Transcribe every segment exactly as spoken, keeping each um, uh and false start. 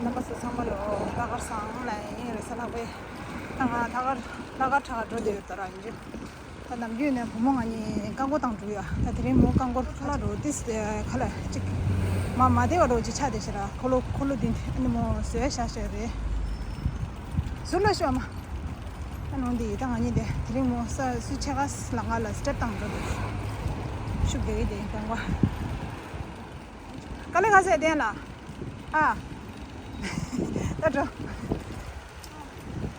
རྣམ་པ་ཚོ་ཚང་མ་ལོ་ལྷག་དཀར་བཟང་ལ་ཡིན་རེད་ས་ལྷག་པའི་ད་ང་ལྷག་དཀར་ལྷག་དཀར་ཁྲ་འགྲོ་བསྡད་ཡོད་ད་ར་ཡིན་རྒྱུ། ད་ནམ་རྒྱུན་ནས་བུ་མོ་ང་གཉིས་རྐང་འཁོར་བཏང་འགྲོ་ཡ། ད་དེ་རིང་མོ་རྐང་འཁོར་ཁ་ལག་འགྲོ་ཏིས་ཁ་ལ་ཅིག་མ་མ་བདེ་བ་འགྲོ་ཅིག་ཆགས་བསྡད་ཤག་ར། འཁོར་ལོ་འཁོར་ལོ་འདི་ཨ་ནི་མོ་བཟོས་བཞག་བཞག་རེད། ཟུར་ལ་ཤོག་མ། ཨ་ནང་འདི་ད་ང་གཉིས་དེ་དེ་རིང་མོ་ས་སུ་ཆེ་ཁ་ལ་ང་ལ་སི་ཊེབ་བཏང་འགྲོ་འདུག་ཤུགས་རྒྱག་གི་དེ་རྐང་པ། དཀའ་ལས་ཁ་ཟས་བསྟན་ལ། ཨ། ད་འགྲོ།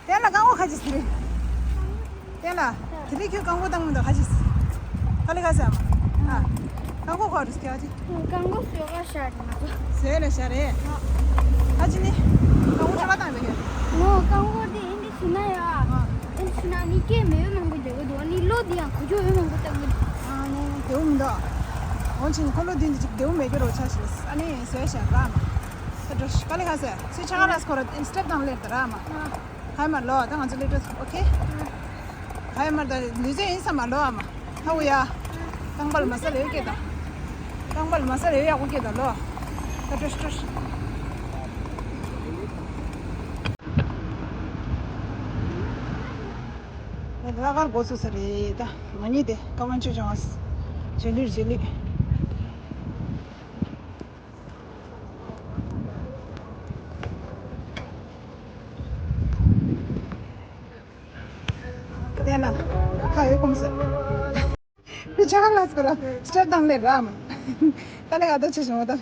བསྟན་ལ་རྐང་པ་ཁ་ཅིག་ཟེར། བསྟན་ལ། དེ་རིང་ཁྱོད་རྐང་པ་བཏང་མི་འདུག་ཁ་ཅིག་ཟེར། དཀའ་ལས་ཁ་ཟས་ཨ་མ། ཨ། རྐང་པ་ཁ་རུ་ཟེར་ཁ་ཅིག་རྐང་པ་བཟོས་པ་ཤར་ན། བཟོས་ལ་ཤར་རེད། ཨ། ཁ་ཅིག་ནི། རྐང་པ་ཁ་བཏང་བའི་ཁྱོད། མོ་རྐང་པ་དེ་ཨིན་དེ་ཟེར་ན་ཡ། ཨ། ཨིན་དེ་ཟེར་ན་ནི་སྐད་མེད་མང་པོ་རྒྱག་གི་འདུག་ཨ་ནི་གློ་དེ་ཡང་གོ་ཆོད་མང་པོ་བཏང་གི་འདུག་ཨ་ནི་བདེ་བོ་མི་འདུག་འོན་ཀྱང་ཁོ་ལོ་འདི་འདི་ཅིག་བདེ་བོ་མེད་ཀྱི་རོ་ཆ་ཞིག་ཨ་ནི་བཟོས་ཤག་ར་མ། ད་འགྲོ་ཤི་དཀའ་ལས་ཁ་ཟས་སུས་ཆ་ག་ར་སྐོར་ཨིན་སི་ཊེབ་དང་ལེར་ད་ར་མ། ཧའི་མར་ལོ་ད་ང་ཚོ་ལེ་ཊོས་ཨོ་ཁེ། ཧའི་མར་ད་ལུས་རྩལ་ཡིན་ས་མ་ལོ་ཨ་མ། ཧ་འུ་ཡ། རྐང་པ་ལ་མ་ས་ལེ་ཀེ་ད། རྐང་པ་ལ་མ་ས་ལེ་ཡག་པོ་ཀེ་ད་ལོ། ད་འགྲོ་ཤི་འགྲོ་ཤི། ལྷག་དཀར་འགོ་ཚུགས་ས་རེད་ད། ང་གཉིས་དེ་ཀ་མན་ཆུ་བྱུང་བ། རྗེས་ལུས་རྗེས་ལུས། དེ་ན་ཁ་ཡོད་གོམས་སོ། ཕི་ཆ་ལ་སྐོར་སི་ཊེབ་དང་ལེ་ར་མ། ད་ལེ་ག་ད་ཆེ་བྱུང་བ་ད།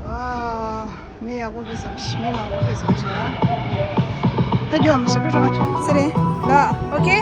ཨ། མི་ཡག་པོ་ཕེབས་སོང་། མི་མང་པོ་ཕེབས་སོང་ཞེས། ད་རྒྱུ་མི་ཤེས་པའི་རང་ཚོ་ཟེར་རེད་ལ། ཨོ་ཁེ།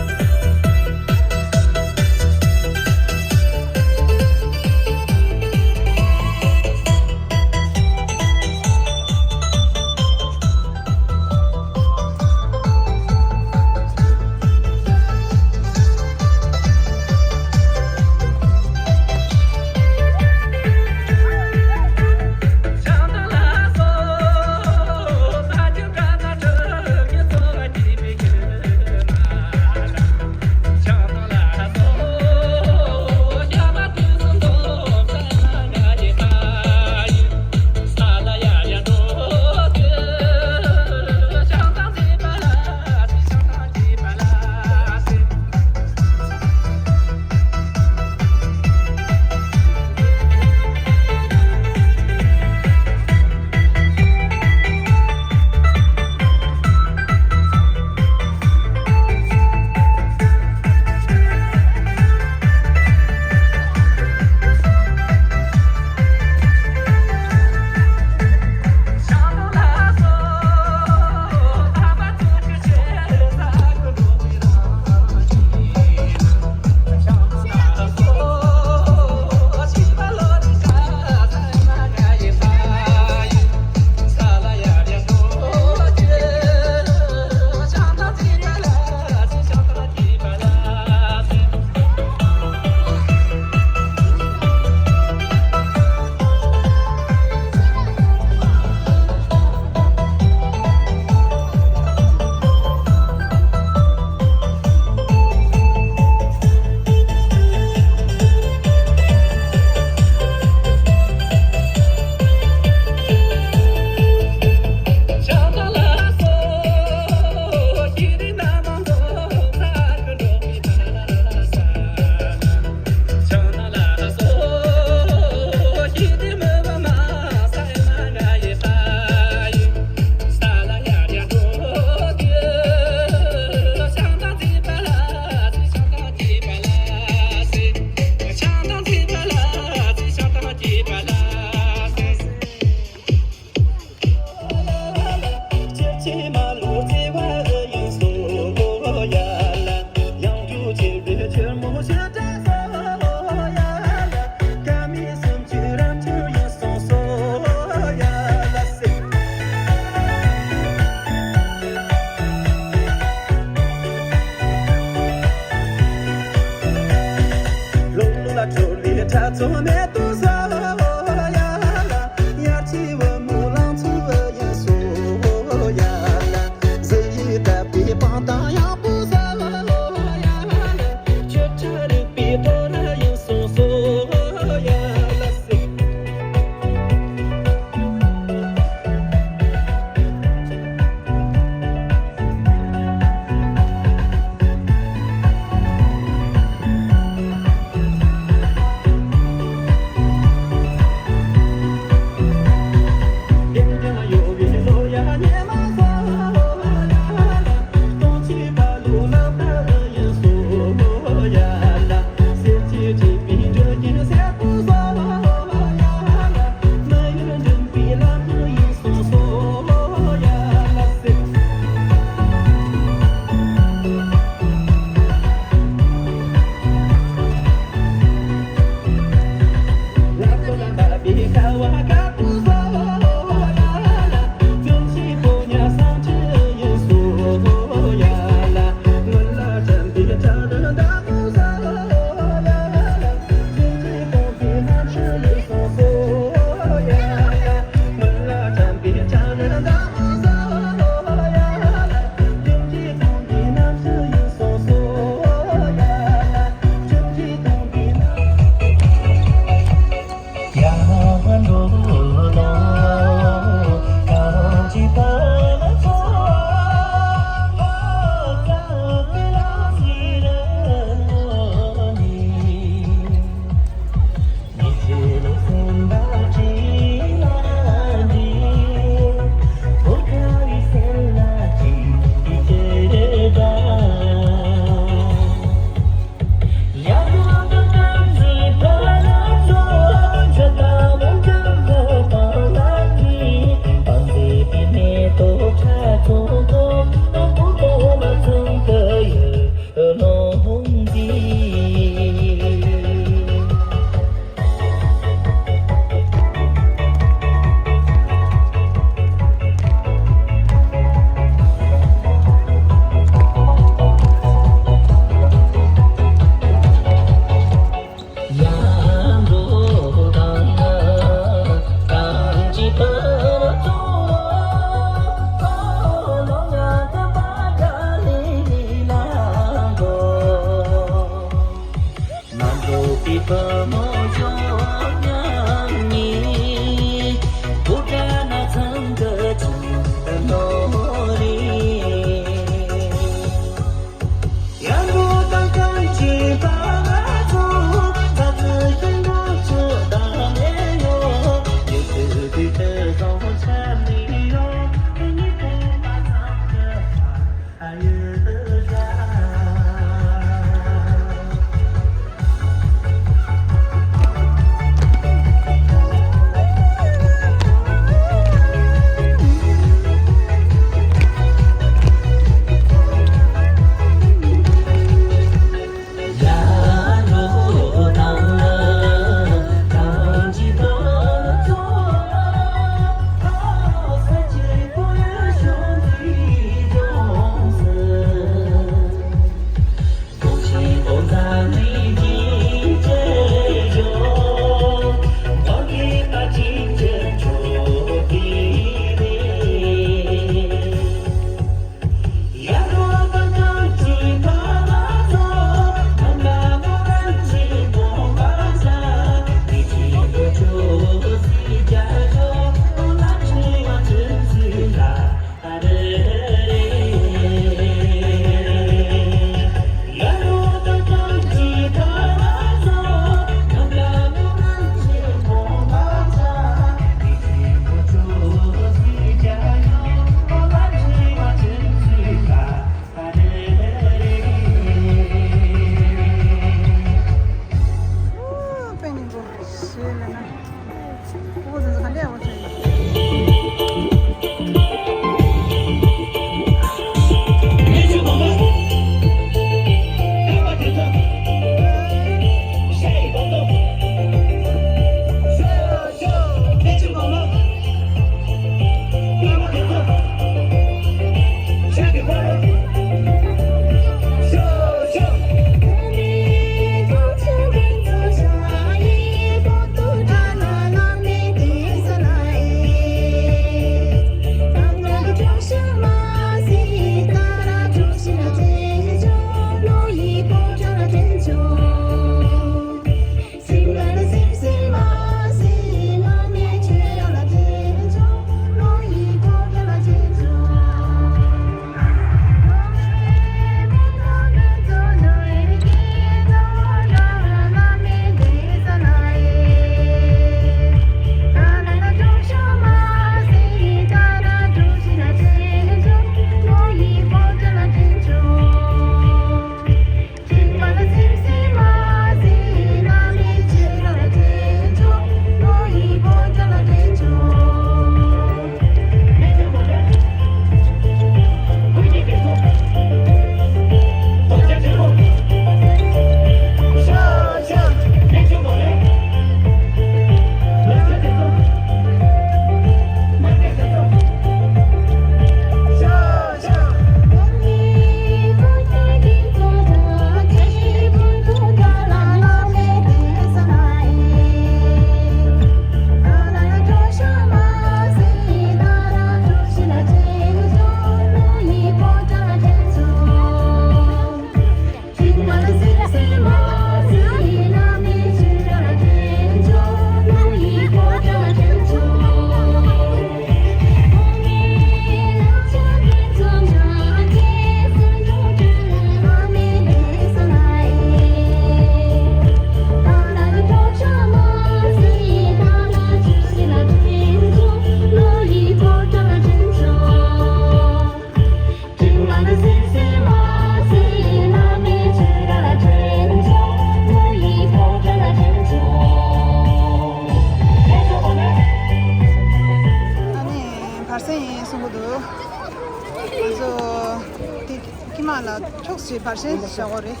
བར་ཆད་བཞག་གོ་རེད།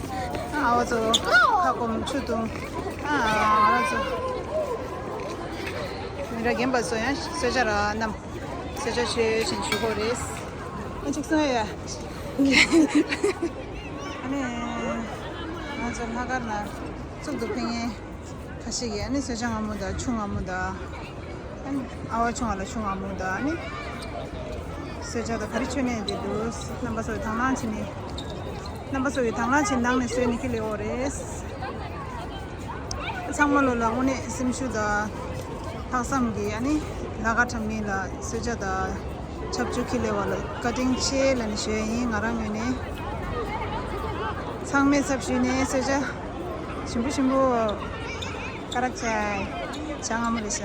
ཨ་བ་ཚོ་ཁ་སྐོམ་ཆུ་འཐུང་། ཨ་ང་རང་ཚོ་མི་ར་རྒན་པ་ཚོ་ཡང་གསོལ་ཇ་ར་བསྣམས། གསོལ་ཇ་མཆོད་བྱིན་ཞུ་གོ་རེད། ཨ་ཅིག་སོང་ཡ། ཨ་ནི་ང་ཚོ་ལྷག་དཀར་ན་གཙུག་ཏུ་ཕེབས་མཁན་ཁ་ཤས་ཀྱིས་ཨ་ནི་གསོལ་ཇ་མངར་མོ་དང་ཆུ་མངར་མོ་དང་། ཨ་ནི་ཨ་བ་ཆུང་བ་ལ་ཆུ་མངར་མོ་དང་། ཨ་ནི་གསོལ་ཇ་དང་ག་རེ་མཆོད་ནས་བསྡད་འདུག་རྣམ་པ་ཚོ་དང་བླངས་བྱས་ནས། རྣམ་པ་ཚོ་ཡི་དང་བླངས་བྱས་ནང་ནས་བཟོས་ནས་ཁྱེར་སླེབས་ཡོད་རེད། ཚང་མ་ལོ་ལ་དངོས་གནས་སེམས་ཤུགས་དང་ལྷག་བསམ་གྱིས་ཨ་ནི་ལྷག་དཀར་གྲངས་མེད་ལ་གསོལ་ཇ་དང་ཆབ་ཆུ་ཁྱེར་སླེབས་པ་ལ་བཀའ་དྲིན་ཆེ་ལབ་ནས་ཞུ་ཡ་ཡིན། ང་རང་ངོས་ནས་ཚང་མའི་ཚབ་ཞུས་ནས་གསོལ་ཇ་ཞིམ་པོ་ཞིམ་པོ། ཀ་རག་ཅའི་ཇ་མངར་མོ་རེད་ཤག་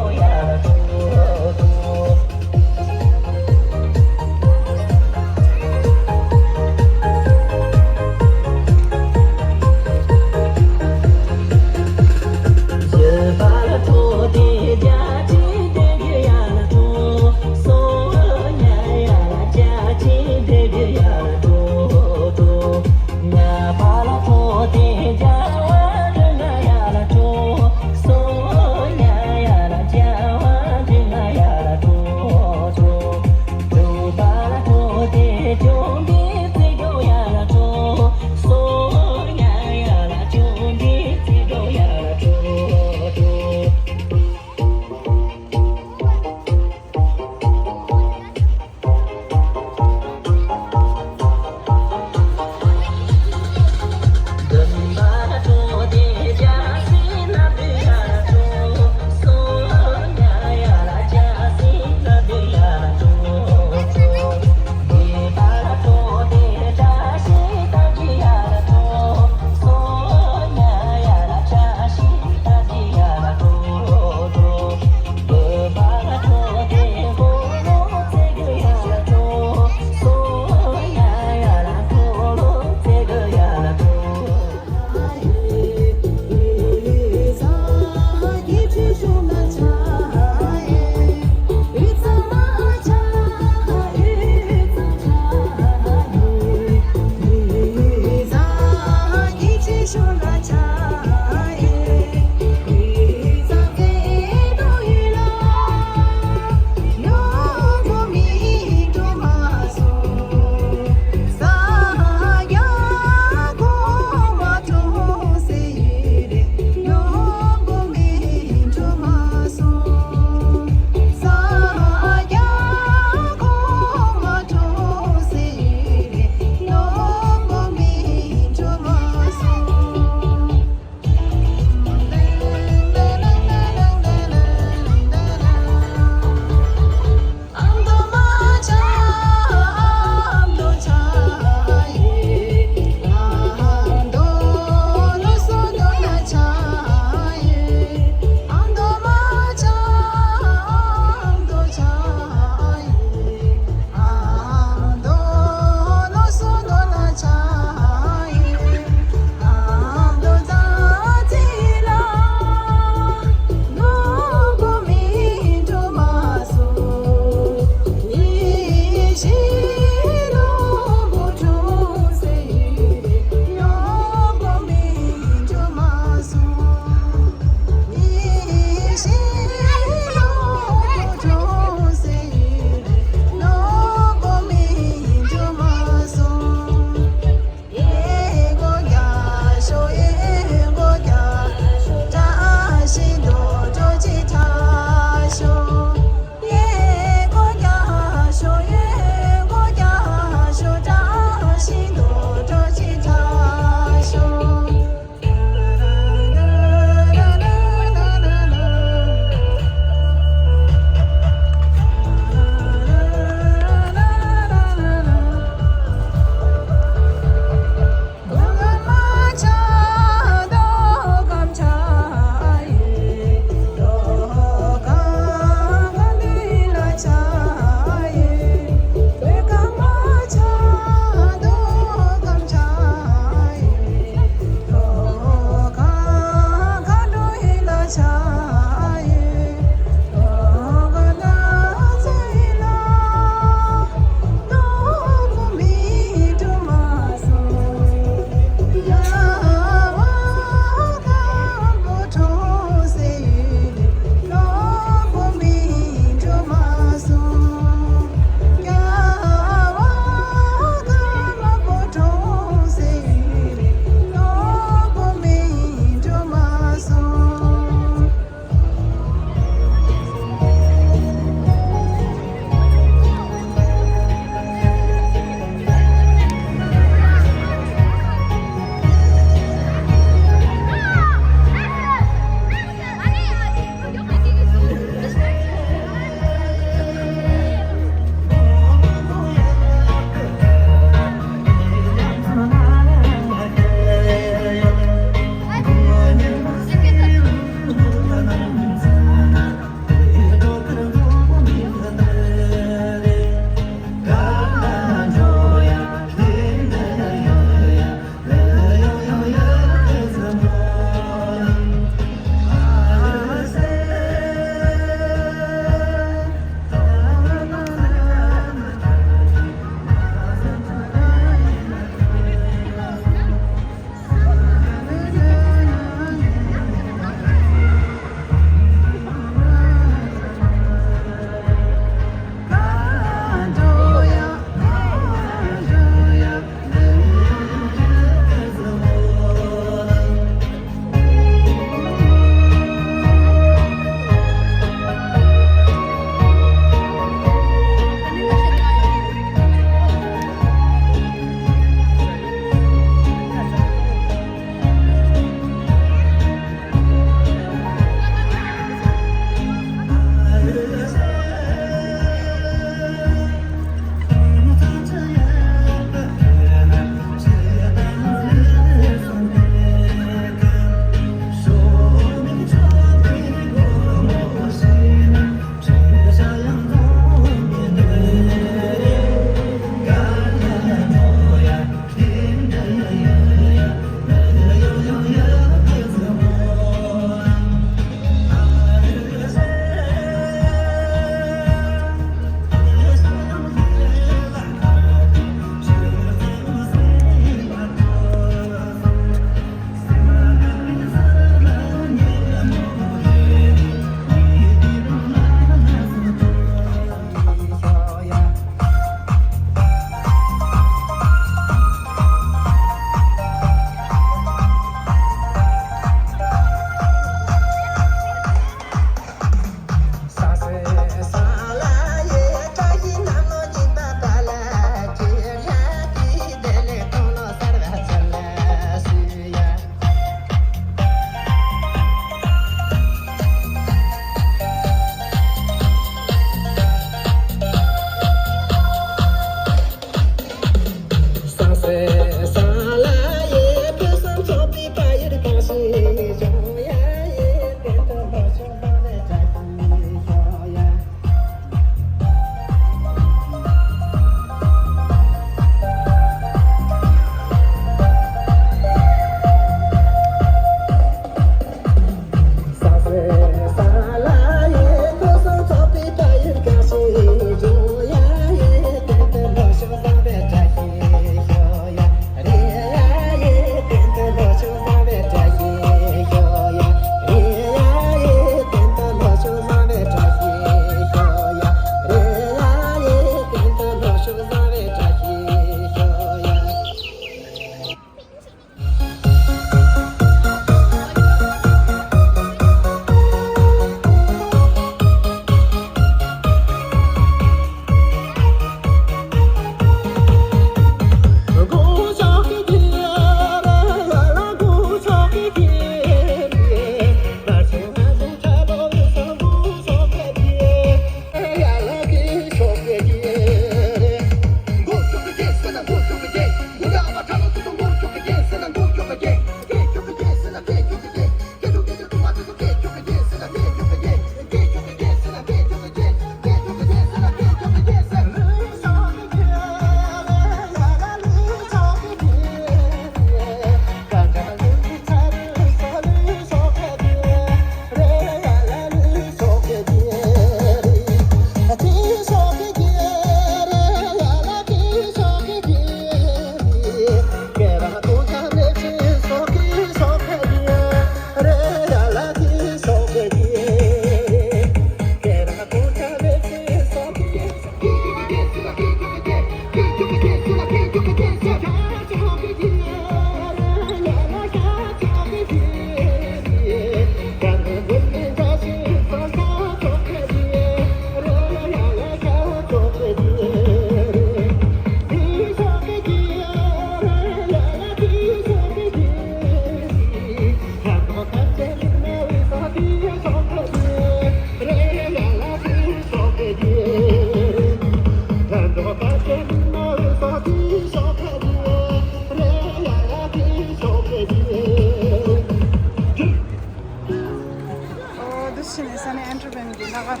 ཕྱིན་ནས་ས་གནས་ཨན་ཏྲོ་པན་གྱི་ལྷག་དཀར་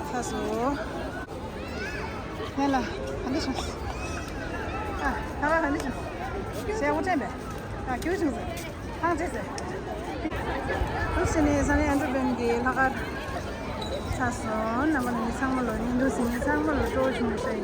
ཚར་སོང་། ཡ་ལ། ག་འདྲ་བྱུང་། ཨ། ལྷག་དཀར་ག་འདྲ་བྱུང་། ཞེ་པོ་དྲན་པས། ཨ། སྐྱིད་པོ་བྱུང་ཟེར། ཐང་ཆད་ཟེར། འདུག་སེ་ནས་ས་གནས་ཨན་ཏྲོ་པན་གྱི་ལྷག་དཀར་ཚར་སོང་། རྣམ་པ་ལྷན་རྒྱས་ཚང་མ་ལོ་ནི་འདུག་སེ་ནས་ཚང་མ་ལོ་སྤྲོ་བོ་བྱུང་ཤག